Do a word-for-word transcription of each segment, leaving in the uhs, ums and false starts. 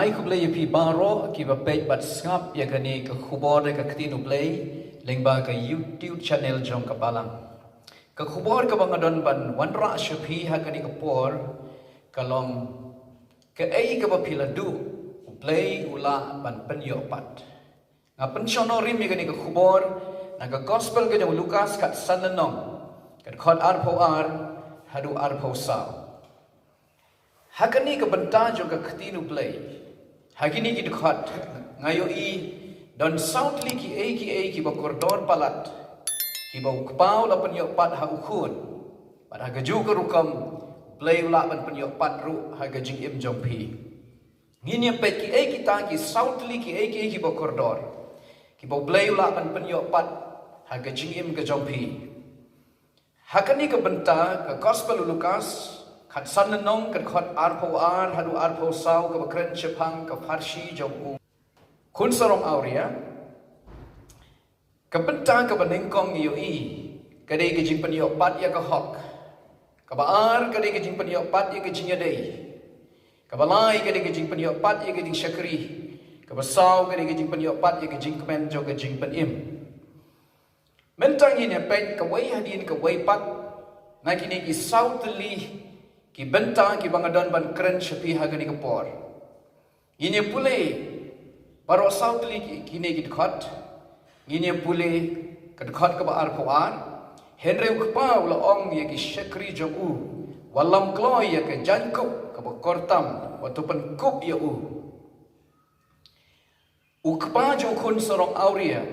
Ai khublei ïa phi baroh kiba peit bad sngap ïa kane ka khubor da ka ktien U Blei lyngba ka YouTube channel jong ka Balang. Ka khubor kaba nga don ban wanrah sha phi ha kane ka por ka long: Kaei kaba phi la duh, U Blei u lah ban pynïoh pat. Nga pynshong nongrim ïa kane ka khubor na ka Gospel ka jong u Lukas khatsan lynnong, ka dkhot arphew ar haduh arphew saw. Ha kane ka bynta jong ka ktien U Blei, ha kine ki dkhot nga ïohi don saw tylli kiei kiei kiba kordor palat, kiba U Kpa u la pynïoh pat ha U Khun, bad ha kajuh ka rukom U Blei u lah ban pynïoh pat ruh ha ka jingim jong phi. Ngin ïa peit kiei kita ki saw tylli kiei kiei kiba kordor, kiba U Blei u lah ban pynïoh pat ha ka jingim ka jong phi. Ha kane ka bynta ka Gospel u Lukas khatsan lynnong, ka dkhot arphew ar haduh arphew saw, kaba kren shaphang ka pharshi jong u khun sarong awria. Ka bynta kaba nyngkong ngi ïohi ka dei ka jingpynïoh pat ïa ka hok. Kaba ar ka dei ka jingpynïoh pat ïa ka jingïadei. Kaba lai ka dei ka jingpynïoh pat ïa ka jingshakri. Kaba saw ka dei ka jingpynïoh pat ïa ka jingkmen jong ka jingpynim. Mynta ngin ïa peit kawei hadien kawei pat na kine ki saw tylli ki bynta kiba nga don ban kren sha phi ha kane ka por. Ngin ïa pule baroh saw tylli ki, kine ki dkhot. Ngin ïa pule ka dkhot kaba arphew ar. Hynrei U Kpa u la ong ïa ki shakri jong u, wallam kloi ïa ka jaiñkup kaba kor tam, wat to pynkup ïa u. U kpa jong u khun sarong awria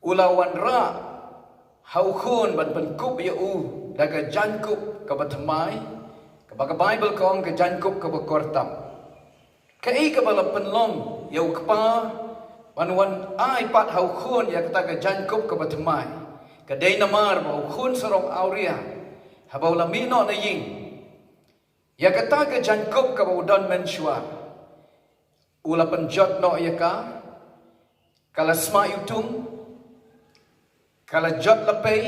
u la wanrah ha u khun ban pynkup ïa u da ka jaiñkup kaba thymmai, kaba ka Baibl ka ong ka jaiñkup kaba kor tam. Kaei kaba la pynlong ïa u kpa ban wan ai pat ha u khun ïa kata ka jaiñkup kaba thymmai? Ka dei namar ba u khun sarong awria, haba u la mih noh na ïing, ïa kata ka jaiñkup kaba u don mynshuwa u la pynjot noh ïa ka, ka la sma iwtung, ka la jot la pei.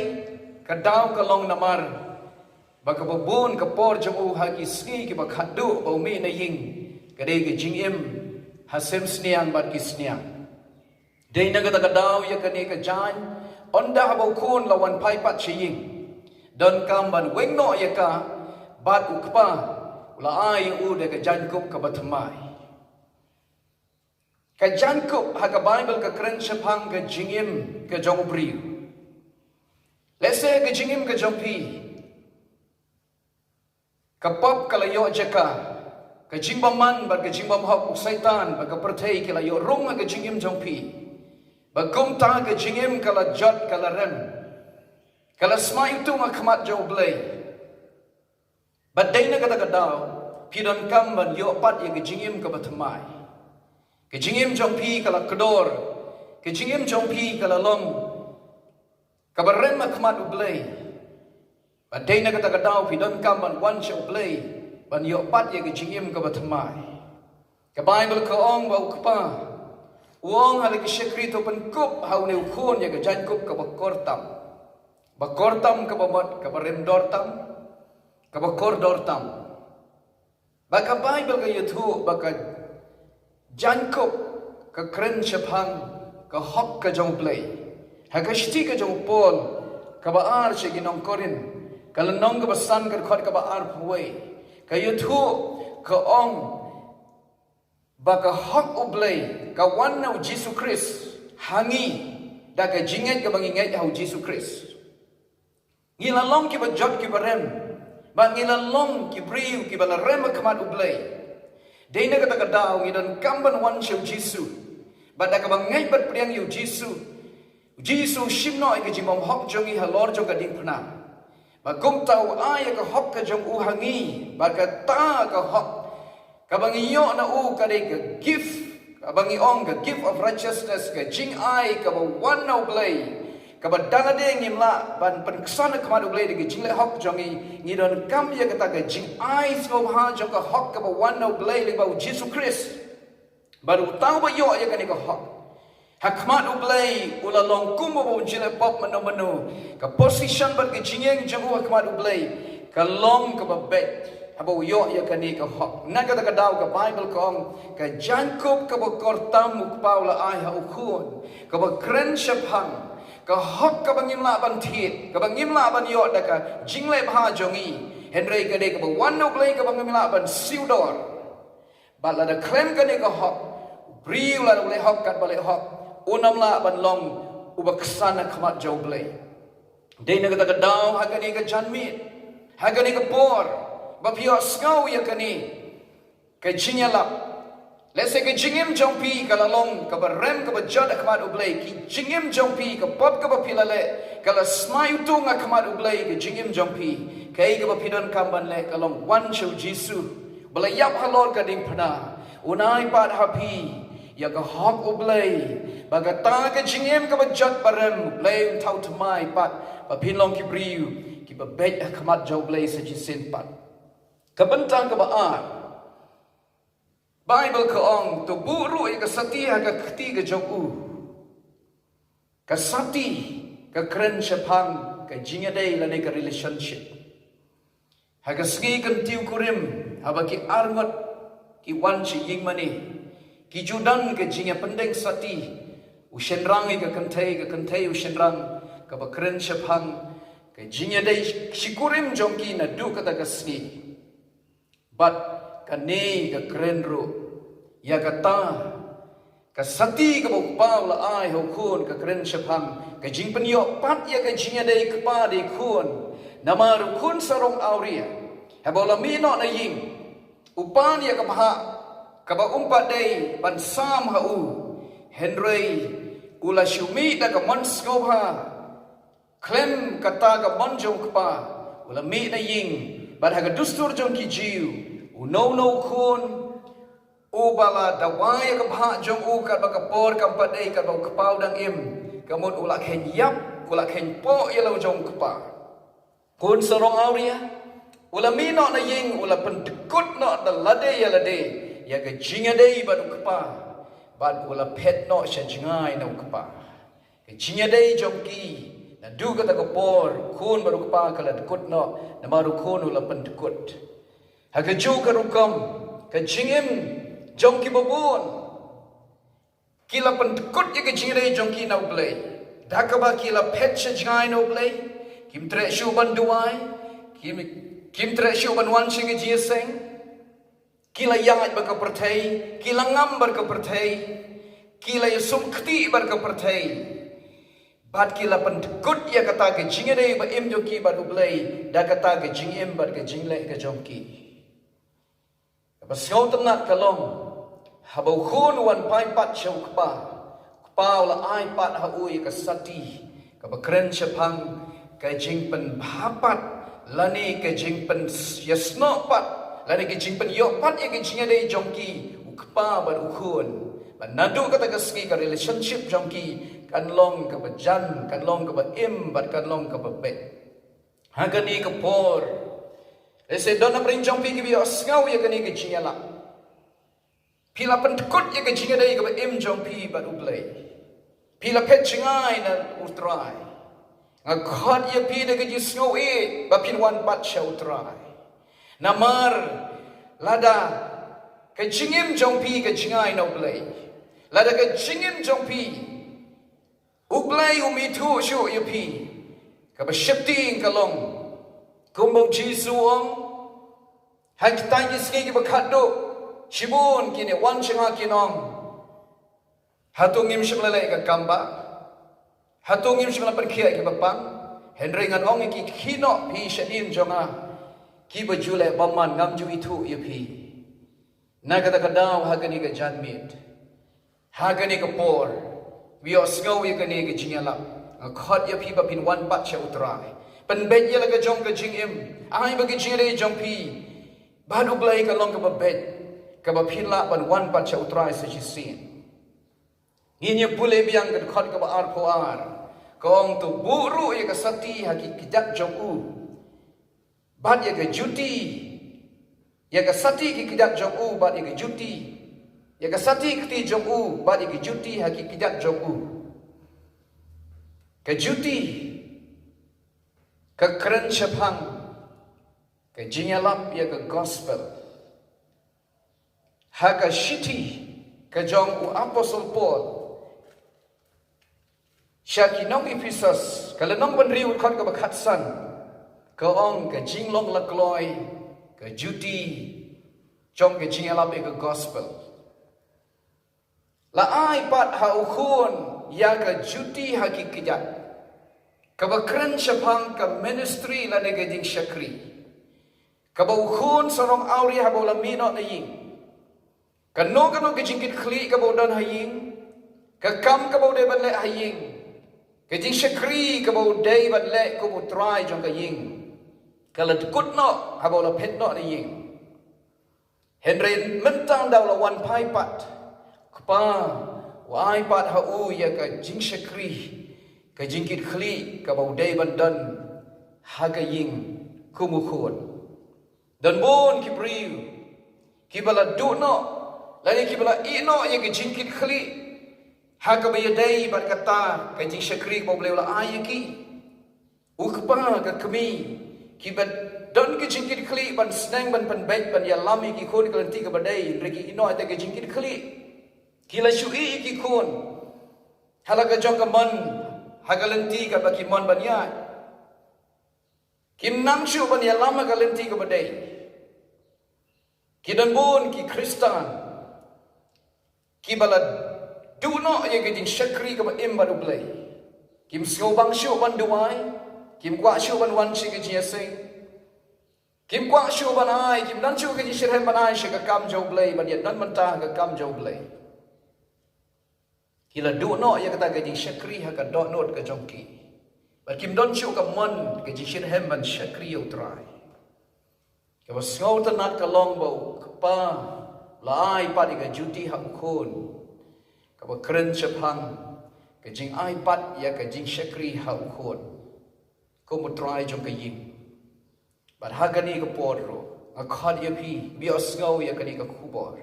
Ka daw ka long namar ba kaba bun ka por jong u ha ki sngi kiba khatduh ba u mih na ïing ka dei ka jingim ha sem sniang bad ki sniang. Dei na kata ka daw ïa kane ka jaiñ, ynda haba u khun la wan phai pat sha ïing, donkam ban weng noh ïa ka, bad u kpa u la ai ïa u da ka jaiñkup kaba thymmai. Ka jaiñkup ha ka Baibl ka kren shaphang ka jingim ka jong u briew. Lehse ka jingim ka jong phi, ka pop ka la ïoh jaka, ka jingbymman bad ka jingbymhok u Soitan bad ka pyrthei ki la ïoh rung ha ka jingim jong phi. Bad kumta ka jingim ka la jot ka la rem, ka la sma iwtung ha khmat jong u Blei. Bad dei na kata ka daw phi donkam ban ïoh pat ïa ka jingim kaba thymmai. Ka jingim jong phi ka la kdor, ka jingim jong phi ka la long kaba rem ha khmat u Blei. Bad dei na kata ka daw phi donkam ban wan sha u Blei ban ïoh pat ïa ka jingim kaba thymmai. Ka Baibl ka ong ba u kpa u ong ha la ki shakri, to pynkup ha une u khun ïa ka jaiñkup kaba kor tam. Ba kor tam kaba mut, kaba rem dor tam, kaba kor dor tam. Ba ka Baibl ka ïathuh ba ka jaiñkup ka kren shaphang ka hok ka jong u Blei. Ha ka shithi ka jong u Paul kaba ar sha ki nong Korinth, ka lynnong kaba san, ka dkhot kaba arphew wei, ka ïathuh, ka ong ba ka hok u Blei ka wan na u Jisu Khrist ha ngi da ka jingngeit kaba ngi ngeit ha u Jisu Khrist. Ngi la long kiba jot kiba rem, bad ngi la long ki briew kiba la rem ha khmat u Blei. Dei na kata ka daw ngi donkam ban wan sha u Jisu, bad da kaba ngeit bad pdiang ïa u Jisu, u Jisu u shim noh ïa ka jingbymhok jong ngi halor jong ka diengphna. Bad kumta u ai ïa ka hok ka jong u ha ngi, bad kata ka hok kaba ngi ïoh na u ka dei ka gift, kaba ngi ong ka gift of righteousness, ka jingai kaba wan na u Blei, kaba dang lade ngim lah ban pynksan ha khmat u Blei da ka jingleh hok jong ngi. Ngi donkam ïa kata ka jingai sngewbha jong ka hok kaba wan na u Blei lyngba u Jisu Khrist. Bad uta uba ïoh ïa kane ka hok, ha khmat u Blei u la long kum uba un jingïaleh pop mano mano. Ka position bad ka jingïeng jong u ha khmat u Blei ka long kaba beit. Haba u ïoh ïa kane ka hok. Na kata ka daw ka Baibl ka ong, ka jaiñkup kaba kordor tam u kpa u la ai ha u khun, kaba kren shaphang ka hok kaba ngim lah ban thied, kaba ngim lah ban ïoh da ka jingleh bha jong ngi. Hynrei ka dei kaba wan na U Blei kaba ngim lah ban siew dor. Bad lada khlem kane ka hok, u briew lada u leh hok katba leh hok, un ym lah ban long uba ksan ha khmat jong U Blei. Dei na kata ka daw ha kane ka janmiet, ha kane ka por, ba phi ïohsngew ïa kane ka jingïalap. Lehse ka jingim jong phi ka la long kaba rem kaba jot ha khmat U Blei, ka jingim jong phi, ka pop kaba phi la leh ka la smai utung ha khmat U Blei, ka jingim jong phi. Kaei kaba phi donkam ban leh ka long wan sha U Jisu ba la ïap halor ka diengphna, un ai pat ha phi ïa ka hok U Blei, ba kata ka jingim kaba jot ba rem, U Blei un thaw thymmai pat ba phin long ki briew kiba beit ha khmat jong U Blei sa shisien pat. Ka bynta kaba ar, Baibl ka ong, to buh ruh ïa ka sati ha ka kti ka jong u. Ka sati ka kren shaphang ka jingïadei lane ka relationship. Ha ka sngi kyntiew kurim, haba ki arngut ki wan sha ïing mane, ki ju don ka jingïapyndeng sati, u shynrang ïa ka kynthei, ka kynthei u shynrang, kaba kren shaphang ka jingïadei shi kurim jong ki naduh kata ka sngi. Bad kane ka kren ruh ïa kata ka sati kaba u kpa u la ai ha u khun, ka kren shaphang ka jingpynïoh pat ïa ka jingïadei kpa de khun. Namar u khun sarong awria, haba u la mih noh na ïing, u pan ïa ka bhah kaba um pat dei ban sam ha u, hynrei u la shu mih da ka mon sngewbha. Khlem kata ka mon jong u kpa, u la mih na ïing, bad ha ka dustur jong ki Jiw, uno uno u khun uba la dawa ïa ka bhah jong u katba ka por kam pat dei katba u kpa u dang im, ka mut u la kheiñ ïap, u la kheiñ poh ïa la u jong u kpa. Khun sarong awria, u la mih noh na ïing, u la pyndkut noh da lade ïa lade ïa ka jingïadei bad u kpa, bad u la phet noh sha jngai na u kpa. Ka jingïadei jong ki naduh kata ka por, u khun bad u kpa ka la dkut noh, namar u khun u la pyndkut. Ha kajuh ka rukom, ka jingim jong ki babun, ki la pyndkut ïa ka jingïadei jong ki na U Blei, da kaba ki la phet sha jngai na U Blei. Kim treh shuh ban duwai, kim, kim treh shuh ban wan sha ka jingïaseng. Ki la ïaid bad ka pyrthei, ki la ngam bad ka pyrthei, ki la ïasum kti bad ka pyrthei. Bad ki la pyndkut ïa kata ka jingïadei ba im jong ki bad U Blei da kata ka jingim bad ka jingleh ka jong ki. Kaba sngewtynnat ka long, haba u khun u wan phai pat sha u kpa, u kpa u la ai pat ha u ïa ka sati kaba kren shaphang ka jingpynbha pat, lane ka jingpynïasnoh pat, lane ka jingpynïoh pat ïa ka jingïadei jong ki, u kpa bad u khun. Bad naduh kata ka sngi ka relationship jong ki kan long kaba jan, kan long kaba im, bad kan long kaba beit. Ha kane ka por, lehse don hapdeng jong phi kiba ïohsngew ïa kane ka jingïalap. Phi la pyndkut ïa ka jingïadei kaba im jong phi bad U Blei. Phi la phet jngai na U Trai. Nga khot ïa phi da ka jingsngewieit ba phin wan pat sha U Trai. Namar lada ka jingim jong phi ka jngai na U Blei, lada ka jingim jong phi U Blei um ithuh shuh ïa phi, kaba sheptieng ka long, kumba U Jisu u ong ha kita ki sngi kiba khatduh, shibun kin ïa wan sha nga kin ong, hato ngim shym la leh ïa ka kam bah? Hato ngim shym la pynkhiah ïa ki bapang? Hynrei ngan ong ïa ki, khie noh phi shadien jong nga, kiba ju leh bymman, ngam ju ithuh ïa phi. Na kata ka daw ha kane ka janmiet, ha kane ka por, phi ïohsngew ïa kane ka jingïalap, nga khot ïa phi ba phin wan pat sha U Trai. Pynbeit ïa la ka jong ka jingim, ai ba ka jingïadei jong phi bad U Blei kan long kaba beit, kaba phin lah ban wan pat sha U Trai sa shisien. Ngin ïa pule biang ka dkhot kaba arphew ar, ka ong, to buh ruh ïa ka sati ha ki kjat jong u bad ïa ka juti, ïa ka sati ki kjat jong u bad ïa ka juti, ïa ka sati kti jong u bad ïa ka juti ha ki kjat jong u. Ka juti ka kren shaphang ka jingïalap ïa ka gospel. Ha ka shithi ka jong u Apostol Paul sha ki nong Ephesus, ka lynnong ba hynriew, dkhot kaba khatsan, ka ong ka jinglong lakloi, ka juti jong ka jingïalap ïa ka gospel. La ai pat ha u khun ïa ka juti ha ki kjat, kaba kren shaphang ka ministry lane ka jingshakri, kaba u khun sarong awria haba u la mih noh na ïing, kano kano ka jingkitkhlieh kaba u don ha ïing, ka kam kaba u dei ban leh ha ïing, ka jingshakri kaba u dei ban leh kum u trai jong ka ïing, ka la dkut noh haba u la phet noh na ïing. Hynrei mynta da u la wan phai pat, Kpa u ai pat ha u ïa ka jingshakri, ka jingkitkhlieh kaba u dei ban don ha ka ïing kum u khun. Don bun ki briew kiba la duh noh lane kiba la ïeh noh ïa ka jingkitkhlieh ha kaba ïadei bad kata ka jingshakri kaba U Blei u la ai ïa ki. U kpa, ka kmie, kiba don ka jingkitkhlieh ban sneng ban pynbeit ban ïalam ïa ki khun ha ka lynti kaba dei, hynrei ki ïeh noh ïa ka jingkitkhlieh. Ki la shu ïeh ïa ki khun ha la ka jong ka mon ha ka lynti kaba ki mon ban ïaid. Kim nang shuh ban ïalam ha ka lynti kaba dei. Ki don bun ki Khristan kiba la duh noh ïa ka jingshakri kaba im bad U Blei. Kim sngewbang shuh ban duwai, kim kwah shuh ban wan sha ka jingïaseng, kim kwah shuh ban ai, kim don shuh ka jingshitrhem ban ai sha ka kam jong U Blei, ban ïadon bynta ha ka kam jong U Blei. Ki la duh noh ïa kata ka jingshakri ha ka dohnud ka jong ki. Bad kim don shuh ka mon ka jingshitrhem ban shakri ïa U Trai. Kaba sngewtynnat ka long ba u kpa u la ai pat ïa ka juti ha u khun, kaba kren shaphang ka jingai pat ïa ka jingshakri ha u khun kum u trai jong ka ïing. Bad ha kane ka por ruh nga khot ïa phi, phi ïohsngew ïa kane ka khubor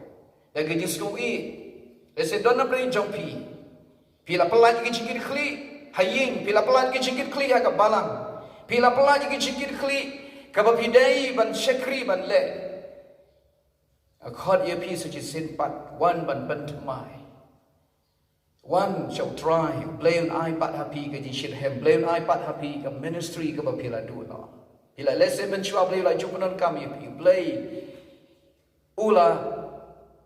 da ka jingsngewieit. Lehse don na pdeng jong phi, phi la pyllait ïa ka jingkitkhlieh ha ïing, phi la pyllait ïa ka jingkitkhlieh ha ka balang, phi la pyllait ïa ka jingkitkhlieh kaba phi dei ban shakri ban leh. Nga khot ïa phi sa shisien pat, wan ban pynthymmai. Wan sha U Trai, U Blei un ai pat ha phi ka jingshitrhem, U Blei un ai pat ha phi ka ministry kaba phi la duh noh. Phi la lehse mynshuwa U Blei u la ju pyndonkam ïa phi, U Blei u la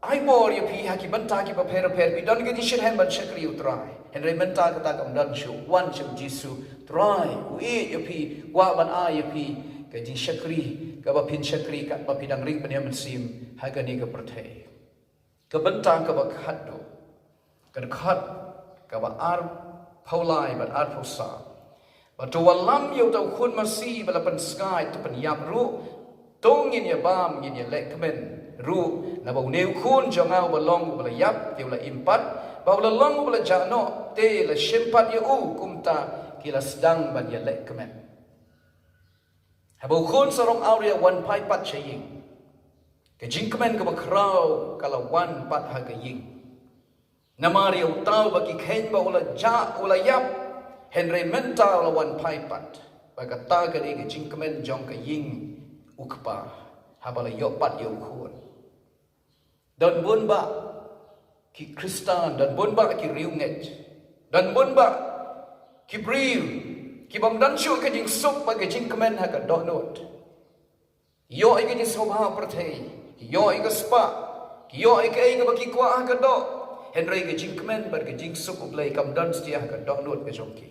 ai bor ïa phi ha ki bynta kiba pher bapher, phi don ka jingshitrhem ban shakri U Trai. Hynrei mynta kata kam don shuh, wan sha U Jisu. Trai u ïeit ïa phi, kwah ban ai ïa phi ka jingshakri kaba phin shakri katba phi dang ring pynïaid mynsiem ha kane ka pyrthei. Ka bynta kaba khatduh, ka dkhot kaba arphew lai bad arphew saw. Bad to wallam ïa uta u khun masi ba la pynsngaid, to pynïap ruh, to ngin ïa bam, ngin ïa leh kmen ruh, naba une u khun jong nga uba long uba la ïap te u la im pat, ba u la long uba la jah noh te la shim pat ïa u. Kumta ki la sdang ban ïa leh kmen. Haba u khun sarong awria wan phai pat sha ïing, ka jingkmen kaba khraw ka la wan pat ha ka ïing. Namar ïa uta uba ki kheiñ ba u la jah, u la ïap, hynrei mynta u la wan phai pat. Ba kata ka dei ka jingkmen jong ka ïing u kpa haba la ïoh pat ïa u khun. Don bun bah ki Khristan, don bun bah ki riewngeit, don bun bah ki briew kibym don shuh ka jingsuk bad ka jingkmen ha ka dohnud. Ki ïoh ïa ka jingsngewbha pyrthei, ki ïoh ïa ka spah, ki ïoh ïa kaei kaba ki kwah ha ka doh, hynrei ka jingkmen bad ka jingsuk U Blei kam don satia ha ka dohnud ka jong ki.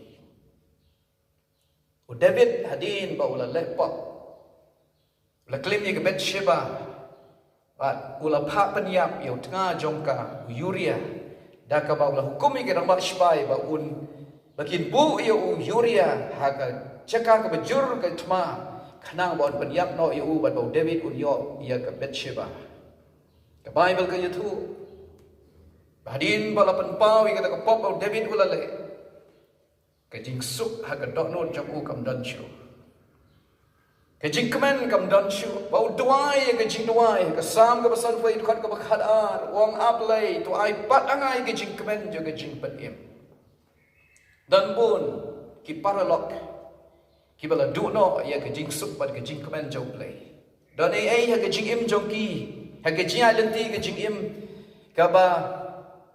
U David hadien ba u la leh pop, u la klim ïa ka Bathsheba bad u la phah pynïap ïa u tnga jong ka, u Uriah, da kaba u la hukum ïa ki rangbah sipai ba un, ba kin buh ïa u Uriah ha ka jaka kaba jur ka thma, khnang ba un pynïap noh ïa u bad ba u David un ïoh ïa ka Bathsheba. Ka Baibl ka ïathuh ba hadien ba la pynpaw ïa kata ka pop ba u David u la leh, ka jingsuk ha ka dohnud jong u kam don shuh. Ka jingkmen kam don shuh. Ba u duwai ïa ka jingduwai, ka Salm kaba sanphew, dkhot kaba khatar, u ong, A Blei, to ai pat ha nga ïa ka jingkmen jong ka jingpynim. Don bun ki paralok kiba la duh noh ïa ka jingsuk bad ka jingkmen jong U Blei. Don ei ei ha ka jingim jong ki, ha ka jingïaid lynti ka jingim, kaba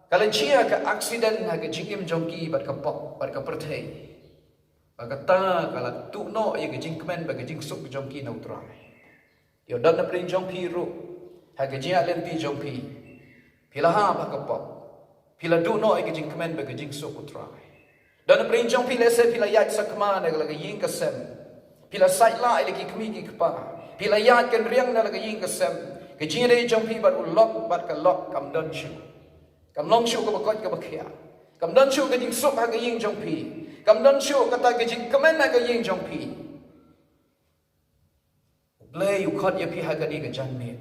ka la jia ka accident ha ka jingim jong ki bad ka pop, bad ka pyrthei. Bad kata ka la tuh noh ïa ka jingkmen bad ka jingsuk jong ki na U Trai. Ïa don na pdeng jong phi ruh, ha ka jingïaid lynti jong phi, phi la hap ha ka pop. Phi la duh noh ïa ka jingkmen bad ka jingsuk U Trai. Don na pdeng jong phi lehse phi la ïaid sakma na la ka ïing ka sem. Phi la sait lah ïa la ki kmie ki kpa. Phi la ïaid kynriang na la ka ïing ka sem. Ka jingïadei jong phi bad u lok bad ka lok kam don shuh. Kam long shuh kaba koit kaba khiah. Kam don shuh ka jingsuk ha ka ïing jong phi. Kam don shuh kata ka jingkmen ha ka ïing jong phi. U Blei u khot ïa phi ha kane ka janmiet,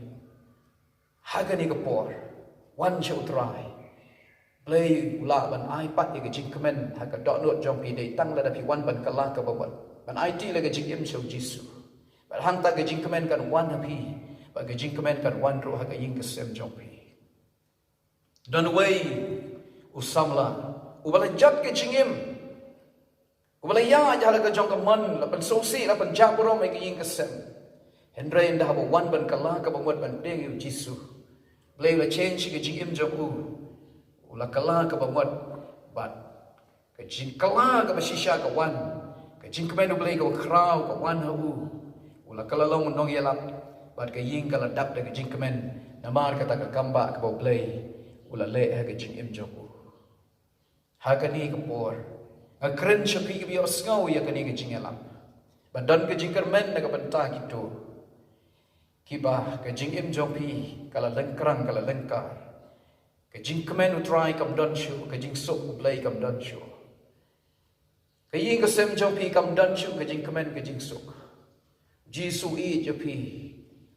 ha kane ka por. Wan sha U Trai. Blei u lah ban ai pat ïa ka jingkmen ha ka dohnud jong phi, dei tang lada phi wan ban kylla kaba mut, ban aiti la ka jingim sha U Jisu. Bad hangta ka jingkmen kan wan ha phi, bad ka jingkmen kan wan ruh ha ka ïing ka sem jong phi. Don uwei u samla uba la jot ka jingim, uba la ïaid ha la ka jong ka mon, la pynsngewsih, la pynjah burom ïa ka ïing ka sem. Hynrei ynda haba wan ban kylla kaba mut ban pdiang ïa U Jisu, Blei u la change ka jingim jong u. U la kylla kaba mut, bad ka jingkylla kaba shisha ka wan. Ka jingkmen U Blei kaba khraw ka wan ha u. U la kylla long u nongïalap, bad ka ïing ka la dap da ka jingkmen. Namar kata ka kambah kaba U Blei u la leh ha ka jingim jong u. Ha kane ka por, nga kren sha phi kiba ïohsngew ïa kane ka jingïalang. Ba don ka jingkyrmen na ka bynta kito kiba ka jingim jong phi ka la lyngkrang, ka la lyngkar. Ka jingkmen U Trai kam don shuh, ka jingsuk U Blei kam don shuh. Ka ïing ka sem jong phi kam don shuh ka jingkmen ka jingsuk. Jisu ïeit ïa phi,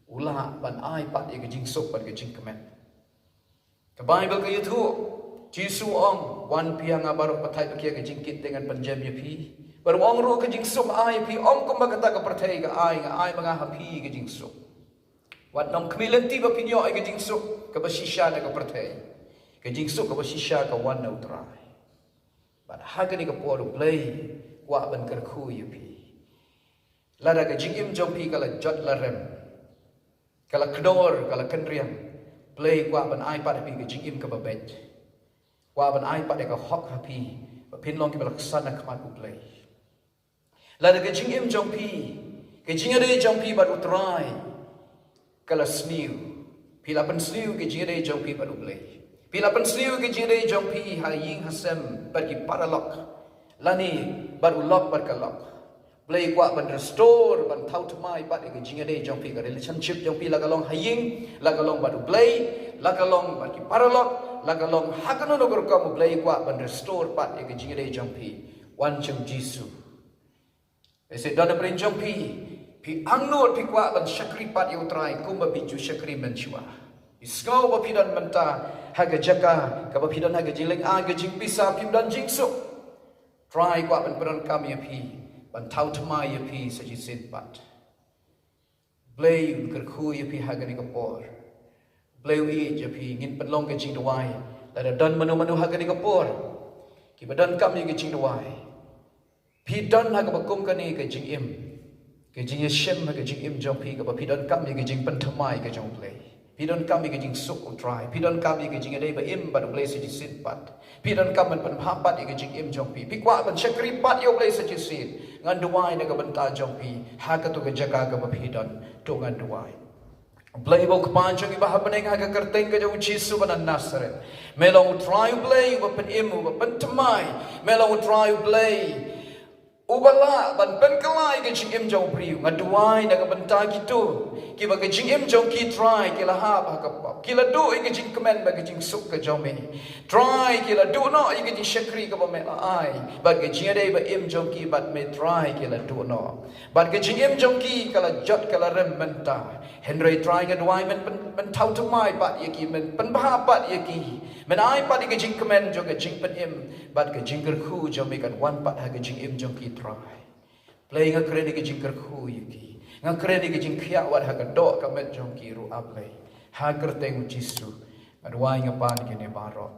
u lah ban ai pat ïa ka jingsuk bad ka jingkmen. Ka Baibl ka ïathuh, Jisu u ong, wan phi ha nga baroh pathai pakhia ka jingkit te ngan pynjem ïa phi. Bad u ong ruh ka jingsuk ai ïa phi, ym kumba kata ka pyrthei ka ai, nga ai ma nga ha phi ka jingsuk. Wat nang khmih lynti ba phin ïoh ïa ka jingsuk kaba shisha na ka pyrthei. Ka jingsuk kaba shisha ka wan na U Trai. Bad ha kane ka por U Blei u kwah ban kyrkhu ïa phi. Lada ka jingim jong phi ka la jot la rem, ka la kdor, ka la kynriang, Blei u kwah ban ai pat ha phi ka jingim kaba beit. U kwah ban ai pat ïa ka hok ha phi ba phin long kiba la ksan ha khmat U Blei. Lada ka jingim jong phi, ka jingïadei jong phi bad U Trai ka la sniew, phi la pynsniew ka jingïadei jong phi bad U Blei. Phi la pynsniew ka jingïadei jong phi ha ïing ha sem bad ki paralok, lane bad u lok bad ka lok. Blei u kwah ban restore, ban thaw thymmai pat ïa ka jingïadei jong phi, ka relationship jong phi, la ka long ha ïing, la ka long bad U Blei, la ka long bad ki paralok, la ka long ha kano kano ka rukom. U Blei u kwah ban restore pat ïa ka jingïadei jong phi. Wan sha U Jisu. Lehse don na pdeng jong phi, phi angnud, phi kwah ban shakri pat ïa U Trai kumba phi ju shakri mynshuwa. Phi sngew ba phi don mynta ha ka jaka kaba phi don ha ka jinglyngngoh, ka jingpisa, phim don jingsuk. U Trai u kwah ban pyndonkam ïa phi, ban thaw thymmai ïa phi sa shisien pat. Blei un kyrkhu ïa phi ha kane ka por. Blei u ïeit ïa phi. Ngin pynlong ka jingduwai. Lada don mano mano ha kane ka por kiba donkam ïa ka jingduwai, phi don ha kaba kum kane ka jingim, ka jingïashem ha ka jingim jong phi kaba phi donkam ïa ka jingpynthymmai ka jong U Blei. Phi donkam ïa ka jingsuk U Trai. Phi donkam ïa ka jingïadei ba im bad U Blei sa shisien pat. Phi donkam ban pynbha pat ïa ka jingim jong phi. Phi kwah ban shakri pat ïa U Blei sa shisien. Ngan duwai na ka bynta jong phi ha kato ka jaka kaba phi don. To ngan duwai. Blei ba u Kpa jong ngi ba ha bneng, ha ka kyrteng ka jong U Jisu ba na Nasareth, me long U Trai U Blei uba pynim, uba pynthymmai. Me long U Trai U Blei uba lah ban pynkylla ïa ka jingim jong u briew. Nga duwai na ka bynta kito kiba ka jingim jong ki, Trai, ki la hap ha ka pop, ki la duh ïa ka jingkmen bad ka jingsuk ka jong me. Trai, ki la duh noh ïa ka jingshakri kaba me la ai, bad ka jingïadei ba im jong ki bad me, Trai, ki la duh noh. Bad ka jingim jong ki ka la jot ka la rem mynta. Hynrei Trai, nga duwai men pyn-, men thaw thymmai pat ïa ki, men pynbha pat ïa ki, men ai pat ïa ka jingkmen jong ka jingpynim bad ka jingkyrkhu jong me kan wan pat ha ka jingim jong ki, Trai. Blei, nga kren ïa ka jingkyrkhu ïa ki. Nga kren ïa ka jingkhiah wat ha ka doh ka met jong ki ruh, A Blei. Ha ka kyrteng U Jisu nga duwai, nga pan kine baroh.